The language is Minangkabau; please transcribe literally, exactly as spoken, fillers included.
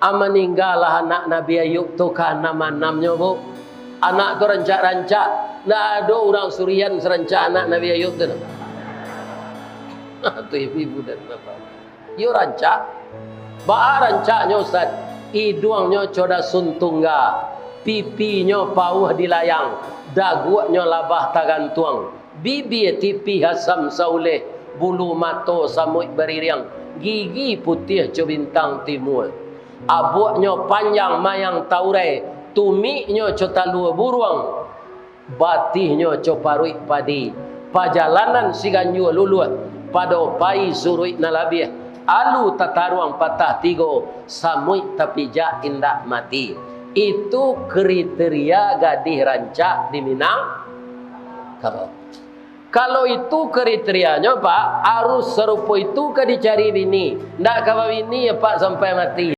Ah, maninggalah anak Nabi Ayub tu kaanam-anamnyo, Bu. Anak tu rancak-rancak. Ndak ado urang surian sarancak anak Nabi Ayub tu. Tu ibu-ibu dan bapak. Yo rancak. Baa rancaknyo, Ustaz? Iduangnyo co dasun tungga, pipinyo pauah dilayang, daguaknyo labah tagantuang, bibia tipih asam sauleh, bulu mato samuik baririang, gigi putiah co bintang timua. Abuaknyo panjang mayang taurai, tumiknyo co talua buruang, batihnyo co paruik padi. Pajalanan Siganjua Luluah, pado pai suruik nan labiah, alu tataruang patah tigo, samuik tapijak indak mati. Itu kriteria gadih rancak di Minangkabau. Kalau itu kriterianyo, Pak, arus sarupo itu ka dicari bini. Ndak ka babini, Pak, sampai mati.